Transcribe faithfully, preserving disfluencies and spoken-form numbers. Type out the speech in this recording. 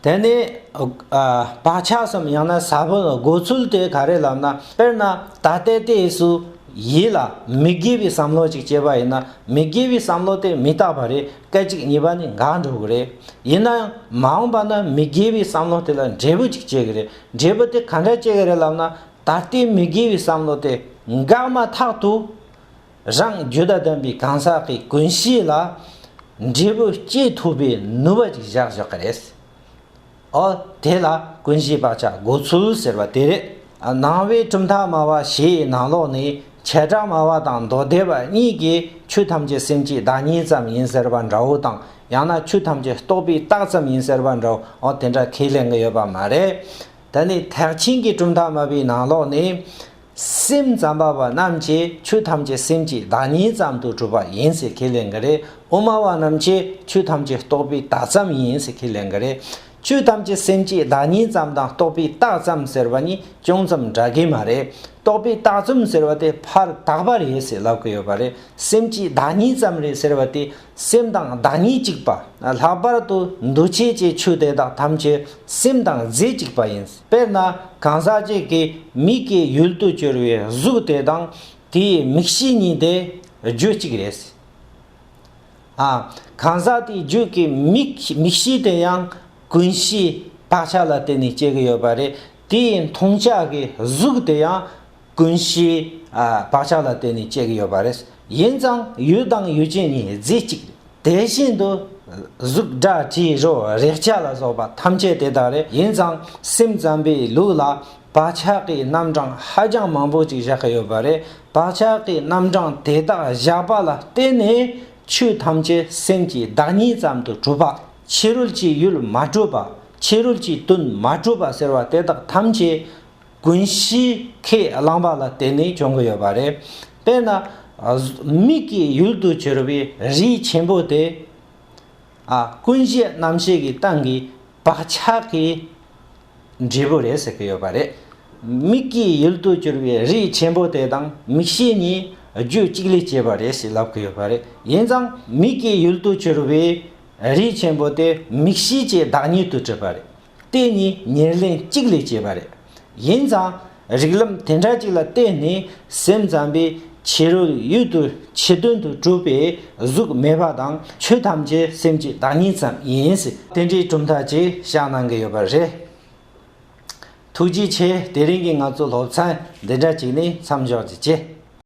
དེ་ནས་ཨ་བག་ཆགས་སམ་ཡང་ན་ས་བོན་དགོས་ཚུལ་དེ་ག་རེ་ལབ་ན། དཔེར་ན་ད་ལྟའི་དུས་སུ་ཡིད་ལ་མི་དགེ་བའི་བསམ་བློ་ཅིག་སྐྱེས་པ་ཡིན་ན། མི་དགེ་བའི་བསམ་བློ་དེ་མི་རྟག་པ་རེད། སྐད་ཅིག་གཉིས་པ་ནས་འགག་འགྲོ་གི་རེད། ཡིན་ན་ཡང་མ་འོངས་པ་ན་མི་དགེ་བའི་བསམ་བློ་དེ་ལ་འབྲས་བུ་ཅིག་སྐྱེ་གི་རེད། འབྲས་བུ་དེ་ག་འདྲ་སྐྱེ་གི་རེད་ལབ་ན། ད་ལྟའི་མི་དགེ་བའི་བསམ་བློ་དེ་འགག་མ་ཐག་ཏུ་རང་རྒྱུད་དང་ལྡན་པའི་གང་ཟག་གི་ཀུན་གཞི་ལ་འབྲས་བུ་སྐྱེ་ཐུབ་པའི་ནུས་པ་ཅིག་བཞག་བཞག་གི་རེད། ཨོ་དེ་ལ་ཀུན་གཞིའི་བག་ཆགས་འགོག་ཚུལ་ཟེར་བ་དེ་རེད། ཨ་ནང་པའི་གྲུབ་མཐའ་སྨྲ་བ་བཞིའི་ནང་ལོགས་ནས་བྱེ་བྲག་སྨྲ་བ་དང་མདོ་སྡེ་པ་གཉིས་ཀྱིས་ཆོས་ཐམས་ཅད་སེམས་ཀྱི་བདག་ཉིད་ཙམ་ཡིན་ཟེར་བ་འདྲ་བོ་དང་། ཡང་ན་ཆོས་ཐམས་ཅད་རྟོག་པའི་རྟགས་ཙམ་ཡིན་ཟེར་བ་འདྲ་བོ། ཨོ་དེ་འདྲ་ཁས་ལེན་གྱི་ཡོད་པ་མ་རེད། ད་ནི་ཐེག་ཆེན་གྱི་གྲུབ་མཐའ་སྨྲ་བའི་ནང་ལོགས་ནས། སེམས་ཙམ་པ་བ་རྣམས་ཀྱིས་ཆོས་ཐམས་ཅད་སེམས་ཀྱི་བདག་ཉིད་ཙམ་དུ་གྲུབ་པ་ཡིན་ཟེར་ཁས་ལེན་གྱི་རེད། དབུ་མ་བ་རྣམས་ཀྱིས་ཆོས་ཐམས་ཅད་རྟོག་པའི་རྟགས་ཙམ་ཡིན་ཟེར་ཁས་ལེན་གྱི་རེད། ཆོས་ཐམས་ཅད་སེམས་ཀྱི་བདག་ཉིད་ཙམ་དང་རྟོག་པའི་རྟགས་ཙམ་ཟེར་བ་གཉིས་ཅུང་ཙམ་འདྲ་གི་མ་རེད། རྟོག་པའི་རྟགས་ཙམ་ཟེར་བ་དེ་ཕར་དག་པ་རེད་ཟེར་ལབ་ཀྱི་ཡོད་པ་རེད། སེམས་ཀྱི་བདག་ཉིད་ཙམ་རེད་ཟེར་བ་དེ། སེམས་དང་བདག་ཉིད་གཅིག་པ། ལྷག་པར་དུ་འདུ་བྱེད་ཀྱི་ཆོས་དེ་དག་ཐམས་ཅད་སེམས་དང་རྫས་གཅིག་པ་ཡིན། དཔེར་ན་གང་ཟག་གཅིག་གིས་མིག་གི་ཡུལ་དུ་གྱུར་པའི་གཟུགས་དེ་དང་དེའི་མིག་ཤེས་གཉིས་དེ་རྒྱུ་གཅིག་རེད། ཨ། གང་ཟག་དེའི་རྒྱུད་ཀྱི་མིག་མིག་ཤེས་དེ་ཡང་ཀུན་གཞིའི་བག་ཆགས་ལ་བརྟེན་ནས་སྐྱེ་གི་ཡོད་པ་རེད། དེའི་མཐོང་བྱ་གི་གཟུགས་དེ་ཡང་ཀུན་གཞིའི་ཨ་བག་ཆགས་ལ་བརྟེན་ནས་སྐྱེ་གི་ཡོད་པ་རེད། ཡིན་ཙང་ཡུལ་དང་ཡུལ་ཅན་གཉིས་རྫས་གཅིག་རེད། དེ་བཞིན་དུ་གཟུགས་སྒྲ་དྲི་རོ་རེག་བྱ་ལ་སོགས་པ་ཐམས་ཅད་དེ་དག་རེད། ཡིན་ཙང་སེམས་ཙམ་པའི་ལུགས་ལ་བག་ཆགས་ཀྱི་རྣམ་གྲངས་ཧ་ཅང་མང་པོ་ཅིག་བཞག་གི་ཡོད་པ་རེད། བག་ཆགས་ཀྱི་རྣམ་གྲངས་དེ་དག་བཞག་པ་ལ་བརྟེན་ནས་ཆོས་ཐམས་ཅད་སེམས་ཀྱི་བདག་ཉིད་ཙམ་དུ་གྲུབ་པ། ཕྱི་རོལ་གྱི་ཡུལ་མ་གྲུབ་པ། ཕྱི་རོལ་གྱི་དོན་མ་གྲུབ་པ་ཟེར་བ་དེ་དག་ཐམས་ཅད་ཀུན་གཞིས་ཁས་བླངས་པ་ལ་བརྟེན་ནས་བྱུང་གི་ཡོད་པ་རེད། དཔེར་ན། མིག་གི་ཡུལ་དུ་གྱུར་པའི་རིགས་ཆེན་པོ་དེ། ཨ། ཀུན་གཞི་རྣམ་ཤེས་ཀྱི་སྟེང་གི་བག་ཆགས་ཀྱི་འབྲས་བུ་རེད་ཟེར་གྱི་ཡོད་པ་རེད། མིག་གི་ཡུལ་དུ་གྱུར་པའི་རིགས་ཆེན་པོ་དེ་དང་མིག་ཤེས་གཉིས་རྒྱུ་གཅིག་ལས་སྐྱེས་པ་རེད་ཞེས་ལབ་ཀྱི་ཡོད་པ་རེད། ཡིན་ཙང་མིག་གི་ཡུལ་དུ་གྱུར་པའི་རིགས་ཆེན་པོ་དེ་མིག་ཤེས་ཀྱི་བདག་ཉིད་དུ་གྲུབ་པ་རེད། དེ་གཉིས་ཉེར་ལེན་གཅིག་ལས་སྐྱེས་པ་རེད། ཡིན་ཙང་། རིགས་ལམ་དེ་འདྲ་ཅིག་ལ་བརྟེན་ནས་སེམས་ཙམ་པའི་ཕྱི་རོལ་ཡུལ་དུ་ཕྱི་དོན་དུ་གྲུབ་པའི་གཟུགས་མེད་པ་དང་ཆོས་ཐམས་ཅད་སེམས་ཀྱི་བདག་ཉིད་ཙམ་ཡིན་ཟེར། དེ་འདྲའི་གྲུབ་མཐའ་ཅིག་བཞག་གནང་གི་ཡོད་པ་རེད། ཐུགས་རྗེ་ཆེ། དེ་རིང་གི་ང་ཚོ་སློབ་ཚན་འདི་འདྲ་ཅིག་ནས་མཚམས་འཇོག་ཅིག་བྱེད།